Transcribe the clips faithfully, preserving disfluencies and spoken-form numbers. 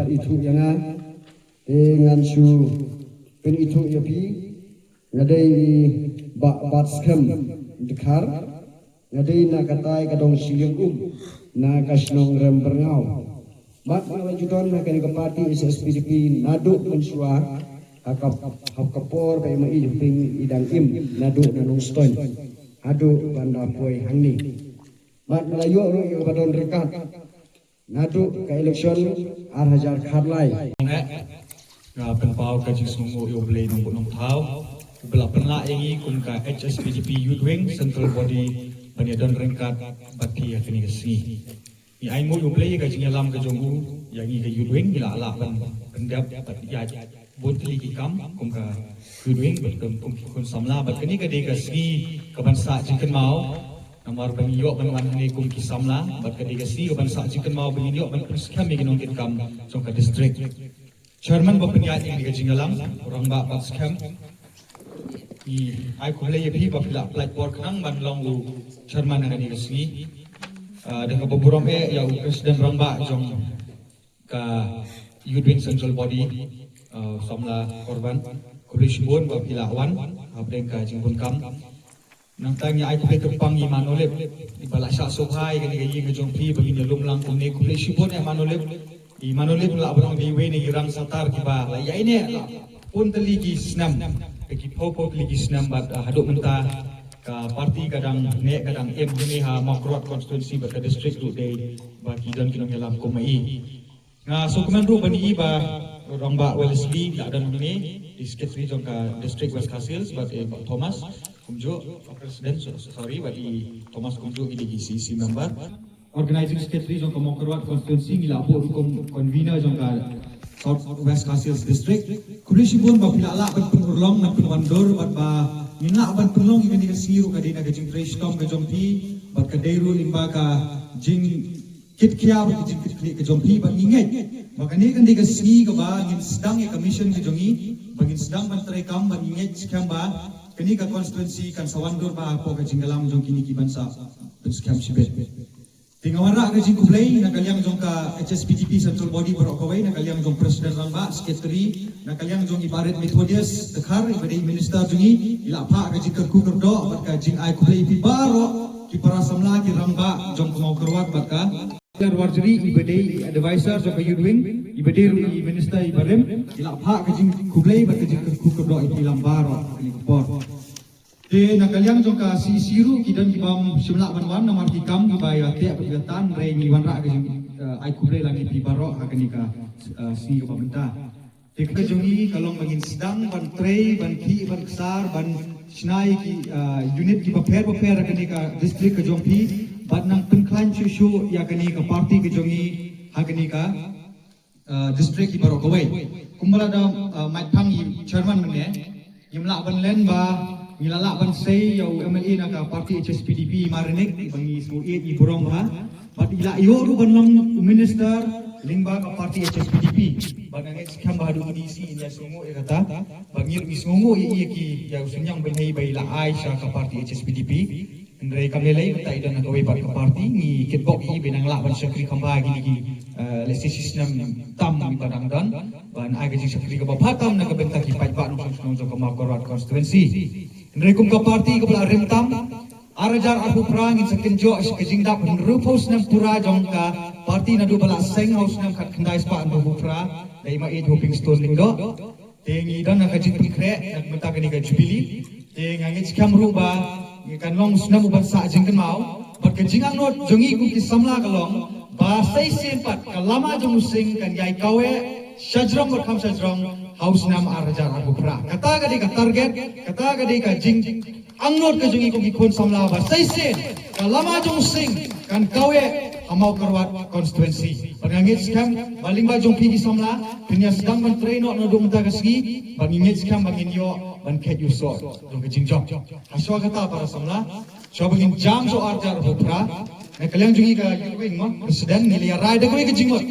Ithuh ïa nga, te ngan shu pynithuh ïa phi. Nga dei i Bah Batskhem Dkhar. Nga dei na katai ka dong Shiliang Um, na ka shnong Rembyrngaw. Bad nga la ju don ha kane ka party H S P D P naduh mynshuwa, ha ka, ha ka por ba i ma i Hoping i dang im, naduh na Nongstoiñ haduh ban da poi hangne. Bad nga la ïoh ruh ïa ka ba don ryngkat naduh ka election ar hajar khatlai. Nga pynpaw ka jingsngewnguh ïa U Blei Nongbuh Nongthaw uba la pynlah ïa ngi kum ka H S P D P Youth Wing Central Body ban ïa don ryngkat bad phi ha kane ka sngi. Ngi ainguh ïa U Blei ïa ka jingïalam ka jong u ïa ngi ka Youth Wing, ngi la lah ban pyndep bad ïa bun tylli ki kam kum ka Youth Wing bad kum, kum ki khun samla. Bad kane ka dei ka sngi ka ban sah jingkynmaw namar ba ngi ïoh ban wan hangne kum ki samla, bad ka dei ka sngi ka ban sah jingkynmaw ba ngi ïoh ban pynskhem ïa ki nongkitkam jong ka district. Chairman ba pynïaid ïa kane ka jingïalam, Rangbah Batskhem, ngi ai khublei ïa phi ba phi la pynlait por khnang ban long u chairman ha kane ka sngi. Ah, da kaba burom eh ïa u President Rangbah jong ka Youth Wing Central Body, uh, samla Korban. Khublei shibun ba phi la wan hapdeng ka jingbun kam. Nangta ngi ai khublei kyrpang ïa i Manolip iba la shah sngewbha ïa kane ka ïing ka jong phi ba ngin ïa lum lang kumne. Khublei shibun ïa i Manolip. I Manolip la ban ong dei iwei na i rang satar kiba la ïaineh la bun tylli ki snem, ki phew phew tylli ki snem bad, uh, haduh mynta ka party ka dang neh ka dang im hangne ha Mawkyrwat constituency bad ka district ruh dei ba ki don ki nongïalam kum ma i. Nga sngewkmen ruh ban ïohi ba Rangbah Wellesley la don hangne, i secretary jong ka District West Khasi Hills, bad i Bah Thomas kumjuh, President, so-, sorry, bad i Thomas kumjuh, i dei C E C member. Organizing Secretary jong ka Mawkyrwat constituency, ngi la buh ruh kum convener jong ka South West Khasi Hills District. Khublei shibun ba phi la lah ban pynurlong, ban pynwandur, bad ba ngin lah ban pynlong ïa kane ka sngi ruh ka dei na ka jingtrei shitom ka jong phi, bad ka dei ruh lyngba ka jing kit khia bad ka jingkitkhlieh ka jong phi, bad ngi ngeit ba kane kan dei ka sngi kaba ngin sdang ïa ka mission ka jong ngi, ba ngin sdang ban treikam, bad ngi ngeit skhem ba kane ka constituency kan sa wandur bha hapoh ka jingïalam jong kine ki ban sa pynskhem shibit. Te nga wanrah ka jingkhublei na ka liang jong ka H S P D P Central Body baroh kawei, na ka liang jong President Rangbah, Secretary, na ka liang jong i Bah Rit Methodius Dkhar, iba dei i Minister jong ngi, i la phah ka jingkyrkhu kyrdoh bad ka jingai khublei ïa phi baroh ki para samla, ki rangbah jong ka Mawkyrwat bad ka Warjri, iba dei i advisor jong ka Youth Wing, iba dei ruh i Minister iba rim, i la phah ka jingkhublei bad ka jingkyrkhu kyrdoh ïa phi lang baroh ha kane ka por. Te na ka liang jong ka C E C ruh ki don ki bym shym lah ban wan namar ki kam kiba ïa teh bad ïa tan, hynrei ngi wanrah ka jing, eh, ai khublei lang ïa phi baroh ha kane ka, eh, sngi kaba mynta. Te ka jong ngi ka long ba ngin sdang ban trei, ban khih, ban ksar, ban shna ïa ki, ah, unit kiba pher bapher ha kane ka district ka jong phi, bad nang pynkhlaiñ shuh shuh ïa kane ka party ka jong ngi ha kane ka, ah, district ki baroh kawei. Kumba la da, ah, mait phang i chairman mynne, ngim lah ban len ba ngi la lah ban sei ïa u M L A na ka party H S P D P, i Marinik, ba ngi sngew ïeit, ngi burom ha. Bad i la ïoh ruh ban long u minister lyngba ka party H S P D P. Bad nga ngeit skhem ba haduh kine shi ngi ïa sngewnguh ïa kata. Bad ngi ruh ngi sngewnguh ïa i, ïa ki, ïa u synñiang bynhei ba i la ai sha ka party H S P D P. Hynrei kam lei lei mynta i don ha kawei pat ka party, ngi kitbok ïa i ba i nang lah ban shakri kham bha kine ki, eh, lehse shi snem tam iba dang don. Ban ai ka jingshakri kaba bha tam na ka bynta ki paidbah nongshong shnong jong ka Mawkyrwat constituency. Hynrei kum ka party kaba la rim tam, ar hajar arphew phra ngin sa kynjoh sha ka jingdap hynriewphew snem pura jong ka party naduh ba la seng ha u snem khatkhyndai spah hynriewphew phra da i Maieit Hoping Stone Lyngdoh. Te ngi don ha ka jingpynkhreh na ka bynta kane ka Jubilee. Te nga ngeit skhem ruh ba ngi kan long u snem uban sah jingkynmaw. Bad ka jingangnud jong ngi kum ki samla ka long ba sa shisien pat ka lama jong u sing kan ïai kaweh shajrong bad kham shajrong ha u snem ar hajar arphew phra. Kata ka dei ka target, kata ka dei ka jing angnud ka jong ngi kum ki khun samla ba sa shisien ka lama jong u sing kan kaweh ha Mawkyrwat constituency. Bad nga ngeit skhem ba lyngba jong phi ki samla phin ïa sdang ban trei noh naduh mynta ka sngi, bad ngi ngeit skhem ba ngin ïoh ban kheit ïa u soh jong ka jingjop. Ha shuwa kata para samla, shuwa ba ngin jam sha u ar hajar arphew phra, na ka liang jong ngi ka Youth Wing mo, President, ngi la ïa rai da kawei ka jingmut.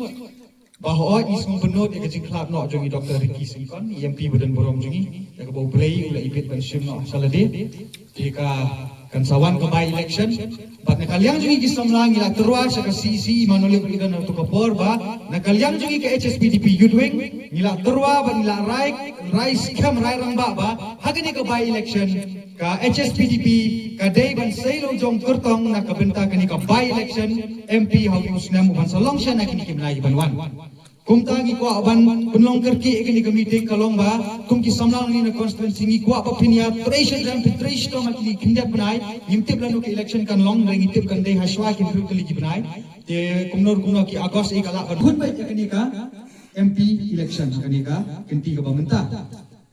Ba hooid ngi sngewbynnud ïa ka jingkhlad noh jong i Doctor Ricky Syngkon, i M P ba don burom jong ngi, ïa kaba U Blei u la ibit ban shim noh sha lade. Te ka Kan sa wan ka by election. Bad na ka liang jong ngi ki samla ngi la tyrwa sha ka C E C Immanuel Ïoh Bad Ïoh Don ha kato ka por ba na ka liang jong ngi ka H S P D P Youth Wing ngi la tyrwa bad ngi la rai, rai skhem, rai rangbah ba ha kane ka by election ka H S P D P ka dei ban sei la u jong kyrtong na ka bynta kane ka by election M P ha u snem u ban sa long sha na kine ki bnai ki ban wan. Kumta ngi kwah ban pynlong kyrkieh ïa kane ka meeting ka long ba kum ki samla ngi na constituency ngi kwah ba phin ïa trei shitrhem, phin trei shitom ha kine ki khyndiat bnai. Ngim tip lano ka election kan long, hynrei ngi tip kan dei ha shuwa kine ki bnai. Te kumno kumno ki August ïa ka lah ban hun beit ïa kane ka M P election ha kane ka kynti kaba mynta.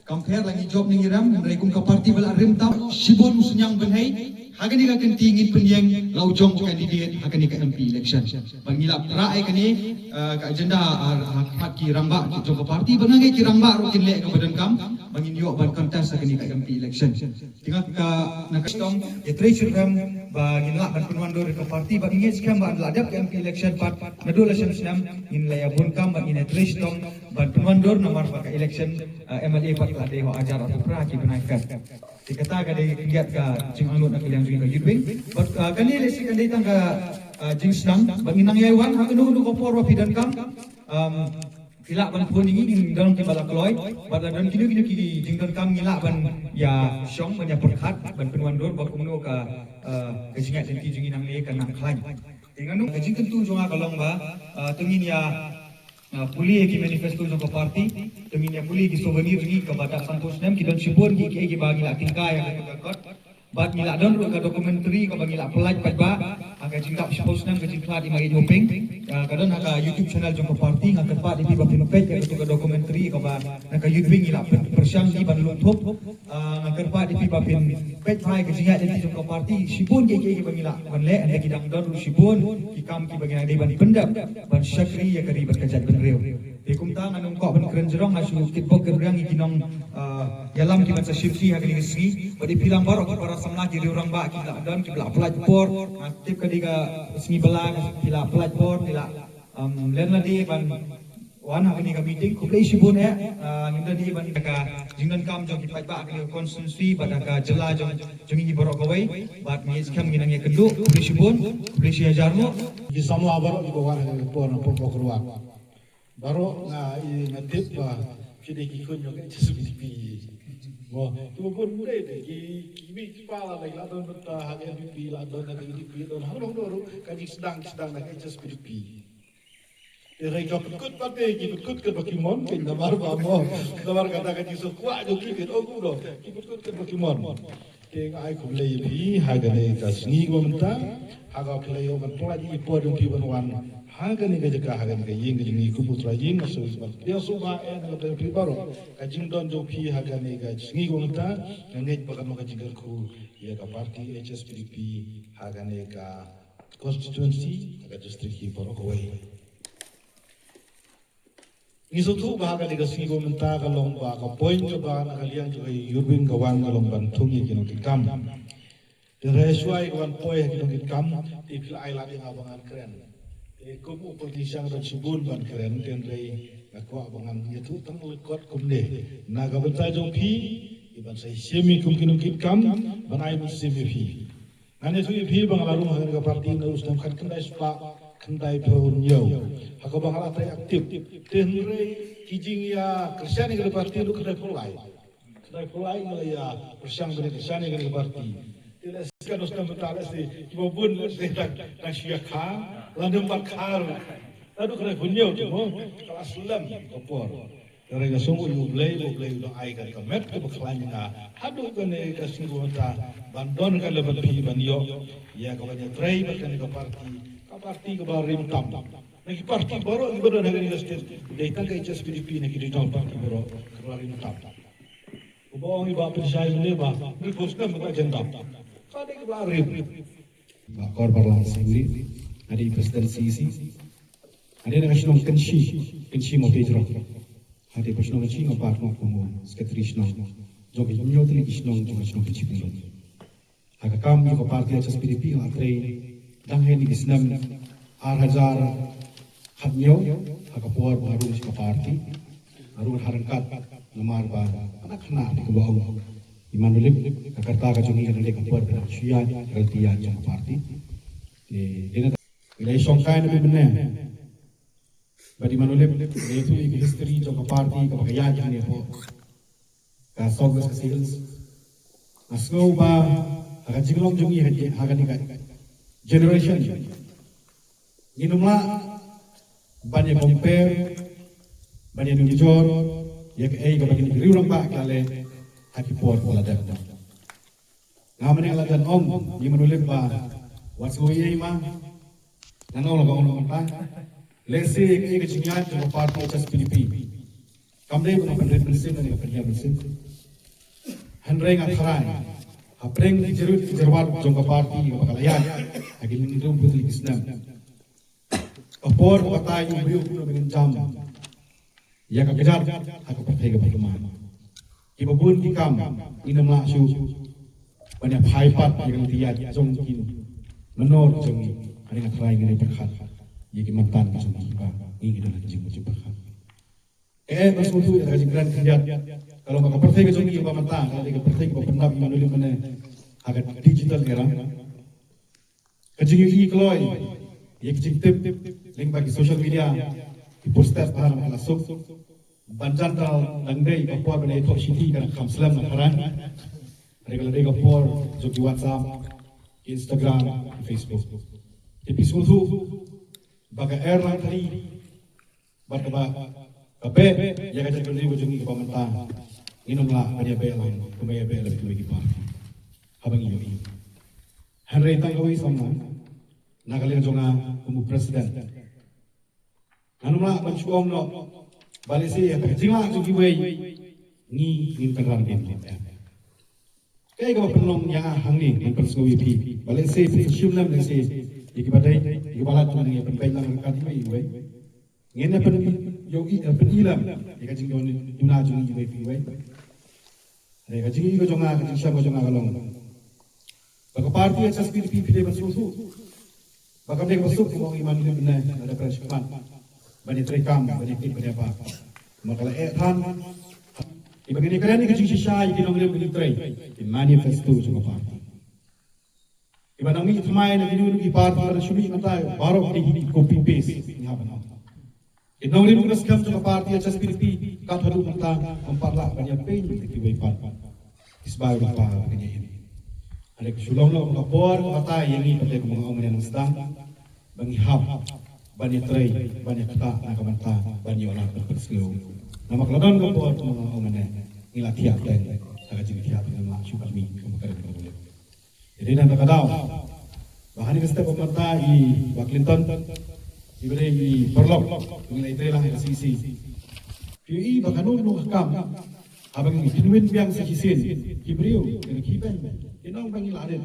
Kam pher la ngi jop ne ngi rem, hynrei kum ka party ba la rim tam shibun u sniang bynhei. Ha kane ka kynti ngin pynïeng la u jong u candidate ha kane ka M P election. Bad ngi la pra ïa kane, eh, ka agenda, ah, ha khmat ki rangbah ki jong ka party, bad nga ngeit ki rangbah ruh kin leh kaba donkam ba ngin ïoh ban contest ha kane ka M P election. Te nga ka, na ka shitom ïa trei shitrhem ba ngin lah ban pynwandur ïa ka party, bad ngin ngeit skhem ba la dep ka M P election pat naduh la shem snem ngin la ïa bun kam bad ngin ïa trei shitom ban pynwandur namar ba ka election, ah, M L A pat la dei ha u hajar arphew phra ki bnai kat. Te kata ka dei ka jingangnud na ka liang jong ka Youth Wing. Bad, ah, kane lehse kan dei tang ka, ah, jingsdang bad ngin nang ïai wan ha kano kano ka por ba phi donkam. Um, phi lah ban phone ïa ngi, ngin don kiba la kloi. Bad la don kino kino ki jingdonkam ngi lah ban ïa shong ban ïa pyrkhat ban pynwandur ba kumno ka, ah, ka jingïaid lynti jong ngi nangne kan nang khlaiñ. Te nga nang ka jingkyntu jong nga ka long ba, ah, to ngin ïa ah, pule ïa ki manifesto jong ka party, to ngin ïa pule ïa ki souvenir jong ngi kaba dap sanphew snem, ki don shibun ki, ki, kiba ngi la tyngkai ïa ka kot. Bad ngi la don ruh ka documentary kaba ngi la pynlait paidbah ha ka jingdap shiphew snem ka jingkhlad i Maieit Hoping. Ah, ka don ha ka YouTube channel jong ka party, nga kyrpad ïa phi ba phin peit ïa ka documentary kaba na ka Youth Wing ngi la pyn-, pyrshang ïa ki ban lung thup. Ah, nga kyrpad ïa phi ba phin peit bha ïa ka jingïaid lynti jong ka party, shibun kiei kiei kiba ngi lah ban leh, hynrei ki dang don ruh shibun ki kam kiba ngi dang dei ban pyndep ban shakri ïa ka ri bad ka jaitbynriew. Te kumta nga nym kwah ban kren jrong, nga shu kitbok kitrwiang ïa ki nong, ah, ïalam kiban sa shimti ha kane ka sngi. Bad ïa phi lang baroh ki para samla ki riew rangbah kiba la don kiba la pynlait por, nga tip ka dei ka sngi ba la, ki la pynlait por, ki la, um, len lade ban wan ha kane ka meeting. Khublei shibun eh, ah, ngim don ei ban ka jingdonkam jong ki paidbah ha kane ka constituency bad ha ka jylla jong, jong ngi baroh kawei. Bad ngi skhem ngi nang ïakynduh. Khublei shibun, khublei shi hajar nguh. Ki samla baroh kiba wan ha kane ka por na por ba kyrwa. Baroh nga i nga tip ba ki dei ki khun jong ka H S P D P. Mo, kiba bun dei dei ki, ki mei ki pa la dei la don mynta ha ka N P P, la don ha ka U D P, don ha ka dong don ruh ka jingsdang, sdang na ka H S P D P. Te hynrei ka pynkut pat te ki pynkut kat ba ki mon, ki namar ba mo, namar kata ka jingsngewkwah jong ki, ki ong kumno, ki pynkut kat ba ki mon. Te nga ai khublei ïa phi ha kane ka sngi kaba mynta, ha kaba phi la ïoh ban pynlait ïa ki por jong phi ban wan ha kane ka jaka, ha kane ka ïing ka jong ngi kum u trai ïing. Nga sngewbha ban pdiang sngewbha eh na ka bynta phi baroh ka jingdon jong phi ha kane ka sngi kaba mynta. Nga ngeit ba kan long ka jingkyrkhu ïa ka party H S P D P ha kane ka constituency, ha ka district hi baroh kawei. Ngi sngewthuh ba ha kane ka sngi kaba mynta ka long ba ka point kaba na ka liang jong ka Youth Wing ka wan ka long ban thung ïa ki nongkitkam. Te hynrei shuwa ïa ka wan poi ha ki nongkitkam te phi la ai lad ïa nga ba ngan kren. Te kum u politician don shibun ban kren, te hynrei nga kwah ba ngan ïathuh tang lyngkot kumne. Na ka bynta jong phi, ïa ban sa ïashem ïa kum ki nongkitkam, ban ai mynsiem ïa phi. Ngan ïathuh ïa phi ba nga la rung ha kane ka party naduh u snem khatkhyndai spah khyndaiphew hynñiew. Ha kaba nga la trei active. Te hynrei ki jingïakyrshan ïa kane ka party naduh khyndaiphew lai. Khyndaiphew lai nga la ïa pyrshang bad kyrshan ïa kane ka party. Te lehse kano snem mynta lehse kiba bun lehse dang, dang shu ïa kha, lane ym pat kha ruh. Naduh khyndaiphew hynñiew te mo, ka la slem ka por. Hynrei nga sngewnguh ïa U Blei, U Blei u dang ai kane ka met kaba khlaiñ ïa nga haduh kane ka sngi kaba mynta ban don kane bad phi ban ïoh ïa ka ban ïatrei bad kane ka party, ka party kaba rim tam. Na ki party baroh kiba don ha kane ka state dei tang ka H S P D P na ki regional party baroh kaba rim tam. Uba ong i Bah Pynshai mynne ba hynriewphew snem ba ka jan dap. Ka dei kaba rim. Bah Kor Barlang Singri, nga dei President C E C. Nga dei na ka shnong Kynshi, Kynshi Mawtejrong. Nga dei ka shnong Kynshi, nga bat nga kum u Secretary shnong jong ka hynñiew tylli ki shnong jong ka shnong Kynshi Pynlong. Ha ka kam jong ka party H S P D P nga la trei dang hynne ki snem ar hajar khathynñiew, ha ka por ba nga rung sha ka party. Nga rung ha ryngkat namar ba nga khynnah, te kumba ong I Manolip, ka karta ka jong i ka dei ka por ba shu ïaid ka lynti ïaid jong ka party. Te dei na ngi la ïashong kai na mynne. Bad i Manolip ngi ïathuh ïa ka history jong ka party kaba ka ïaid hangne hapoh ka South West Khasi Hills. Nga sngew ba ha ka jinglong jong ngi ha ka, ha kane ka generation, ngin ym lah ban ïa compare, ban ïa nujor ïa kaei kaba kine ki riew rangbah ki la leh ha ki por ba la dep. Nga mynne nga la jan ong ïa i Manolip ba wat sngew ei ei ma. Ngan ong la ka ong mynta. Lehse ïa ka jingïaid jong ka party H S P D P kam dei ba nga pynrit mynsiem ne ka pynhiar mynsiem. Hynrei nga tharai hapdeng ki jingrit ki jingwad jong ka party kaba ka la ïaid ha ki hynriew phew tylli ki snem, ka por ba tai u briew kumno ba ngin jam ïa ka kjat ha ka pyrthei kaba iman. Kiba bun ki kam ngin ym lah shuh ban ïa phai pat ïa ka lynti ïaid jong ki manor jong ngi. Hynrei nga tharai ngin ïa pyrkhat ïa ki mynta ki jong ngi ba ngi ngi don ha ki jingmut jingpyrkhat. Ka eh ban sngewthuh ïa ka jingkren khyndiat ka long ba ka pyrthei ka jong ngi ba mynta ka dei ka pyrthei kaba pyndap ïa ngi mynne ha ka digital era. Ka jingïohi kloi ïa ka jingtip lyngba ki social media, ki poster ba ha ka la suk. Ban jan dal dang dei ka por ban ïathoh shithi ka kham slem na kharan. Hynrei ka la dei ka por jong ki WhatsApp, ki Instagram, ki Facebook. Te phi sngewthuh ba ka er lang thari bad kaba ka beh ïa ka jaitbynriew ka jong ngi kaba mynta ngin ym lah ban ïa beh lang kumba ïa beh lang kiwei ki party haba ngi ïohi. Hynrei tang kawei samla na ka liang jong nga kum u president, ngan ym lah ban shu ong noh ba lehse ïa ka jinglah jong kiwei ngi ngin kynran din. Kaei kaba pynlong ïa nga hangne ngan pynsngew ïa phi ba lehse phi shim lem lehse ïa kiba dei ïa kiba lait ngan ïa pynbeit lang ka kat iwei iwei. Ngin ïa pyn ïa u i ïa pyn i lem ïa ka jingdon duna jong iwei pa iwei. Hynrei ka jingïohi ka jong nga ka jingshem ka jong nga ka long ba ka party H S P D P phi dei ban sngewthuh ba kam dei kaba suk kumba ong i Manolip mynne lada pyrshah khmat ban ïa trei kam ban ïa kit ban ïa ba ma ka la eh than. Iba ngin ïa kren ïa ka jingshisha ïa ki nongrim ba ngi trei ki manifesto jong ka party. Iba nang mih thymmai na kino kino ki party ba nang shu mih mynta baroh ki dei ki copy paste ngi hap ban ong. Ki nongrim kiba skhem jong ka party H S P D P kat haduh mynta ym pat lah ban ïa peit ïa kiwei pat. Ki sbai ba pa ba ngi ïa im. Hynrei ka shu long noh ka por ka batai ïa ngi pat ïa ka manga ong mynne nang sdang ba ngi hap ban ïa trei ban ïa ktah na ka bynta ban ïoh lad ban pynsngew. Namar ka la don ka por ka manga ong mynne ngi la thiah teng ha ka jingthiah teng ngam lah shu ban mih ka manga ong mynne. Ïa dei na ka daw ba ha kane ka step ba mynta i Bah Clinton iba dei i paralok ba ngi la ïatrei lang ha ka C E C. Phi ïohi ba kano kano ka kam haba ngi kynwin biang sa shisien ki briew ki ban kin ong ba ngi la rit.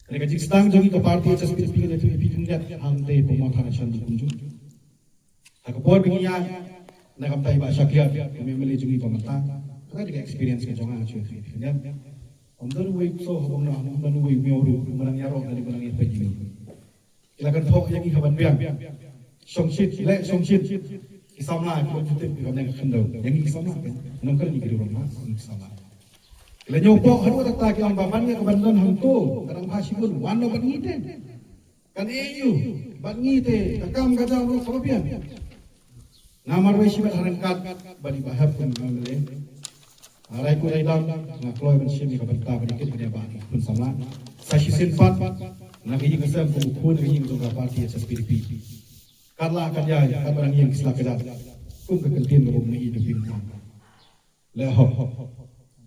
Hynrei ka jingsdang jong ngi ka party H S P D P ngi la ïathuh ïa phi khyndiat hangtei pynmong than action jong kumjuh. Ha ka por ba ngi ïaid na ka bynta i Bah Shakliar kum u M L A jong ngi ba mynta, ka dei ka experience ka jong nga shu ïathuh ïa phi khyndiat. Ym don uwei u ksew haba ym don, ym don uwei u miaw ruh ba nang ïaroh lane ba nang ïapeit ïa ngi. Ki la kynthoh ïa ngi ha ban biang. Shongshit, leh shongshit. Ki samla ki wan jutip ki wan ïa ka khyndew. Ïa ngi ki samla pyn nongkren ïa ki riew rangbah, ïa ngi ki samla. Ki la ñiew poh haduh katta ki ong ba ban ïa ka ban don hangto ka dang bha shibun, wan noh bad ngi te. Kan ïa u bad ngi te ka kam ka jam ruh kaba biang. Nga marwei shimet ha ryngkat bad i Bah Hep kum u M L A. Rai ku rai dam nga kloi ban shim ïa ka bynta ban ïa kit ban ïa bah ki khun samla. Sa shisien pat na ka ïing ka sem kum u khun ka ïing jong ka party H S P D P. Kat la kat ïa kat ba dang ïeng ki sla kjat kum ka kyntien kaba u Mei Dubing u ong. Leh hok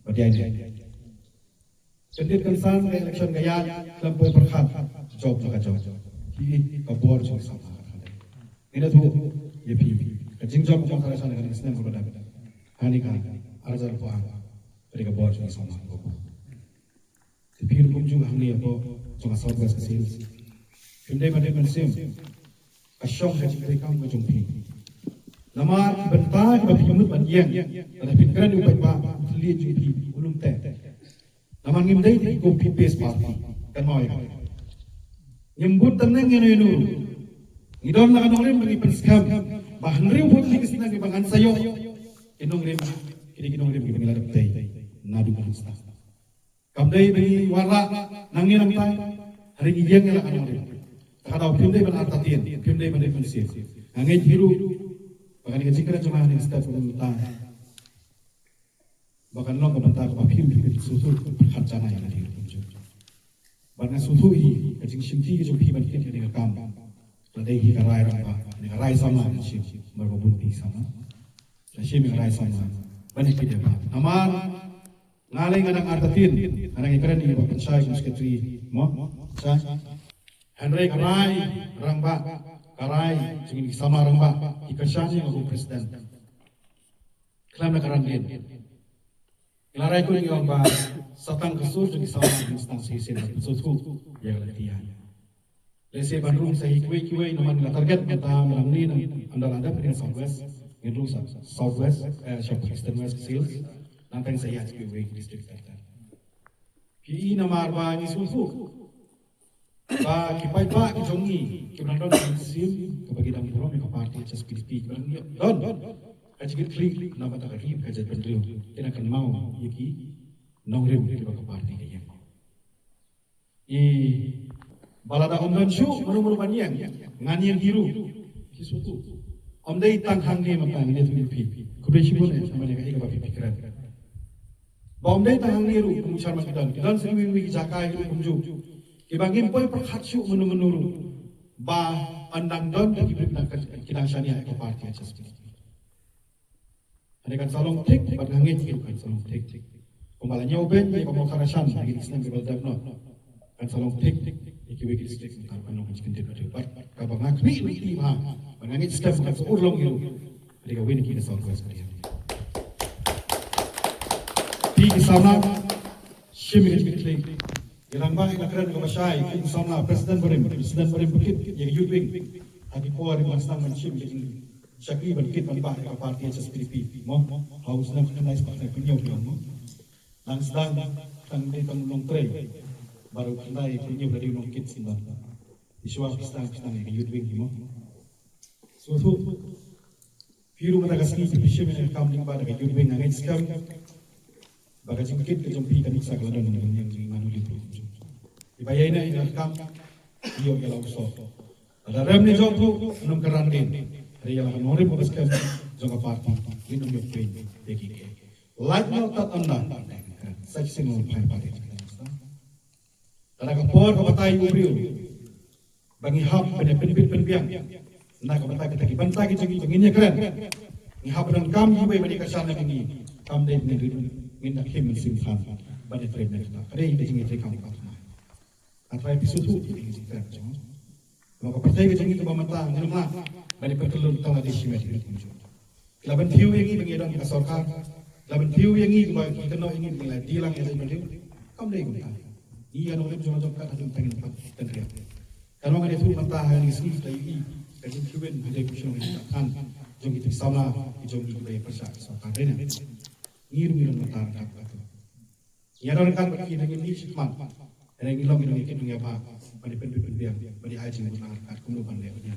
bad ïaineh. Kyndit kynsan ka election ka ïaid khlem poi pyrkhat jop la ka jop. Hi ka bor jong i samla ka dei. Ngin ïathuh ïa phi ka jingjop ka jong ka election ka dei ka snem kaba dang. Hani ka arhajar arphew ar ka dei ka bor jong i samla ka bor. Te phi ruh kumjuh hangne hapoh jong ka South West Khasi Hills phim dei ban dei mynsiem. Ka shong ka jingtrei kam ka jong phi. Namar ki bynta kiba phi mut ban ïeng lada phin kren ïa u paidbah u thylliej jong phi u lum teh. Namar ngim dei ki copy paste party. Kan mawei. Ngim bun tang neng ïano ïano. Ngi don la ka nongrim ba ngi pynskhem ba hynriew phew tylli ki snem kiba ngan sa ïoh ki nongrim ki dei ki nongrim kiba ngi la dep tei. naduh mynstep. Kam dei ba ngi wanrah nangne nangtai, hynrei ngi ïeng ïa la ka nongrim. Te ka daw phim dei ban artatien, phim dei ban rit mynsiem. Nga ngeit hi ruh ba kane ka jingkren jong nga ha kane ka step kaba mynta ba kan long ka bynta kaba phim, phim sngewthuh, pyrkhat janai ïa lade ruh kumjuh. Bad nga sngewthuh hi ka jingshimti ka jong phi ban kit ïa kane ka kam. Ka dei hi ka rai rangbah, kane ka rai samla kan shim, namar ba bun phi samla. Kan shim ïa ka rai samla ban ïa kit ïa ka. Namar nga lei nga dang artatien, nga dang ïakren ïa i Bah Pynshai kum secretary, mo? Pynshai. Hynrei ka rai rangbah, ka rai jong ngi ki samla rangbah, ki kyrshan ïa nga kum president. Khlem da ka randien. Ngi la rai khuid ngi ong ba sa tang ka sur jong ki samla ki sdang sa shisien ban pynsngewthuh ïa ka lynti ïa. Lehse ban rung sa hi kiwei kiwei namar ngi la target mynta mynta ngi na ynda la dep ha South West, ngin rung sa South West, eh, sha Eastern West Khasi Hills, nangta sa ïa kiwei ki district ter ter. Phi i namar ba ngi sngewthuh ba ki paidbah ki jong ngi kiba nang don ka mynsiem kaba ki dang burom ïa ka party H S P D P, kiba nang don ka jingkitkhlieh na ka bynta ka ri ka jaitbynriew, ki nang kynmaw ïa ki nongrim kiba ka party ka ïeng. I ba lada ym don shuh mano mano ban ïeng, ngan ïeng hi ruh. Phi sngewthuh. Ym dei tang hangne mynta ngan ïathuh ïa phi. Khublei shibun eh, namar ïa kaei kaba phi kren. Ba ym dei tang hangne ruh, kum u chairman ki don, ki don sa kiwei kiwei ki jaka ruh kumjuh. Kiba ngim poi pyrkhat shuh mano mano ruh ba yn dang don ki briew ki dang shaniah ïa ka party H S P D P. Hynrei kan sa long thik, bad nga ngeit ruh kan sa long thik. Kumba la ñiew beiñ ïa ka Mawkhatrashan ha ki snem kiba la dep noh, kan sa long thik ïa kiwei ki district mynta ruh kan long ha ki kyntien ka dei. Bad kaba nga khmih lynti bha, bad nga ngeit skhem ba kan sa urlong hi ruh, ka dei kawei na ki ka South West ka dei. Phi ki samla, shim ïa ka jingkitkhlieh. Ïa rangbah ïa la kren kaba shai, kum u samla president barim, president barim ba kit ïa ka youth wing. Ha ki por ba sdang ban shim ïa ka jingshakri ban kit ban bah ïa ka party H S P D P, mo? Ha u snem khyndai spah khyndai phew hynñiew, mo? Nang sdang tang dei tang u nongtrei. Baroh khyndai phew hynñiew la dei u nongkit sdang. Te shuwa phi sdang, phi sdang ïa ka youth wing, mo? Sngewthuh. Phi ruh mynta ka sngi phi shim ïa ka kam lyngba da ka youth wing, nga ngeit skhem ba ka jingkit ka jong phi kan mih sa ka la don ha ka jingim jong i Manu Lip ruh. Iba ïaineh ïa ka kam, ïoh ïa la u soh. Lada rem ne jop ruh ym kyrhai dien. Hynrei ïa la ka nongrim kaba skhem jong ka party, ngin ym ïoh pyn ïa ki. Lait noh tad ynda. Sa shisien long phai party. Lada ka por ka batai u briew ba ngi hap ban ïa pynbit pynbiang na ka bynta kita ki bynta ki jong ngi ba ngin ïa kren. Ngi hap ban donkam kiwei ban ïa kyrshan na ngi. Kam dei ngin rit, ngin da khim mynsiem than ban ïa trei na kita. Ka dei ka jingïatreikam ka tnga. Nga trai phi sngewthuh ïa ka jingkren jong nga. Namar ka pyrthei ka jong ngi kaba mynta ngim lah ban ïa pynkyllon tang la dei shimet ïa ngi kumjuh. Ki la pynthiew ïa ngi ba ngi don ka sorkar. Ki la pynthiew ïa ngi ba ki kynnoh ïa ngi ba ngi la die lang ïa ka jaitbynriew. Kam dei kumta. Ngi ïa nongrim jong la jong kat haduh tang ngin pat pynriah. Kan ong ïa tu mynta ha ngi sngi ka ïohi ka jingkhawien ha dei kum shnong ïa ka than jong ki samla ki jong ngi kiba ïa pyrshah ka sorkar dei ne. Ngi ruh ngi don mynta ka kat. Ngi ïa don ryngkat bad ki, ngi mih shakhmat. Hynrei ngi long, ngi long ïa ki nongïalam ba dei pynbit pynbiang, ba dei ai jingmut ryngkat kumno ban leh ïa.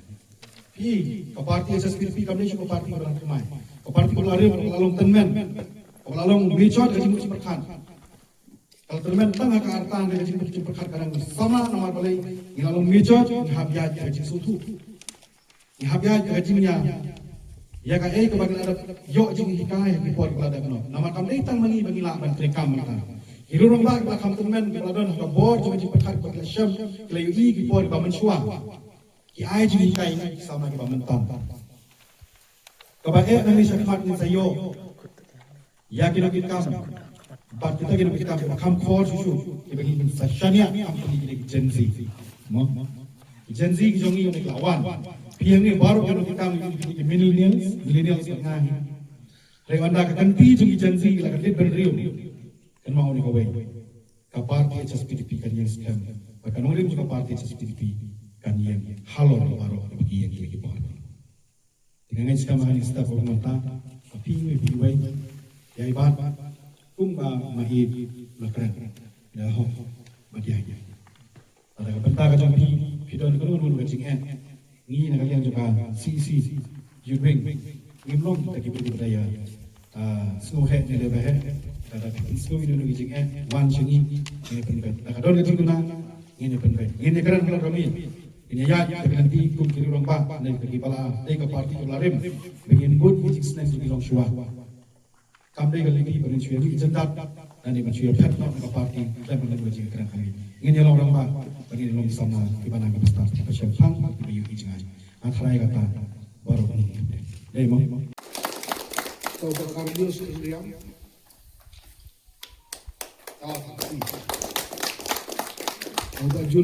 Phi, ka party H S P D P kam dei shuh ka party ba dang thymmai. Ka party ba la rim, ba la long tymmen, ba la long mejot ka jingmut jingpyrkhat. Ka la tymmen tang ha ka rta, hynrei ka jingmut jingpyrkhat ka dang samla. Namar balei? Ngi la long mejot, ngi hap ïaid ka jingsngewthuh. Ngi hap ïaid ka jingïa ïa kaei kaba ngi la dep ïoh jinghikai ha ki por kiba la dep noh. Namar kam dei tang ma ngi ba ngi lah ban treikam mynta. Ki rangbah kiba kham tymmen kiba la don ha ka bor jong ka jingpyrkhat ba ki la shem, ki la ïohi ki por kiba mynshuwa. Ki ai jinghikai ïa ki samla kiba mynta. Kaba eh nangne shakhmat ngin sa ïoh ïa ki nongkitkam. Bad kita ki nongkitkam kiba kham khor shuh shuh kiba ngi sa shaniah, kam pynlong ki dei ki Gen Z. Mo? Ki Gen Z ki jong ngi ki la wan. Phi hangne baroh ki nongkitkam ki millennials, millennials bad nga hi. Hynrei ynda ka kynti jong ki Gen Z la ka leit bynriew, kynmaw ïa kawei. Ka party H S P D P kan ïeng skhem. Bad ka nongrim jong ka party H S P D P kan ïeng halor baroh kiba ki ïeng ïa ki por. Te nga ngeit skhem ha kane ka step ba mynta, ha phi iwei pa iwei, ïa i Bah, kumba ma i la kren, ïa hok bad ïa. Lada ka bynta ka jong phi, phi don kano kano ka jingeh, ngi na ka liang jong ka C E C, Youth Wing, ngim long kita kiba ïa, ah, sngewheh ne leh ba heh. Lada phi pynsngew ïa kino kino ki jingeh, wan sha ngi, ngin ïa pynbeit. Lada ka don ka jingduna, ngin ïa pynbeit. Ngin ïa kren halor ka miej. Ngin ïa ïaid da ka lynti kum ki rangbah, ne ka ki ba la, ne ka party ka ba la rim. Ba ngin bud ki jingsneng jong ki longshuwa. Kam dei ka lynti ba ngin shu ïa ri jyndat, lane ban shu ïa phet noh na ka party, khlem ban ïa jingkren ha ngi. Ngin ïa long rangbah, ba ngin ïa long ki samla, ki ba nang ki ba stad, ki ba shemphang, ki ba ïohi jngai. Nga tharai kata, baroh ngi. Dei mo? Tau ba kar news ka riam. Ah, tau ba jul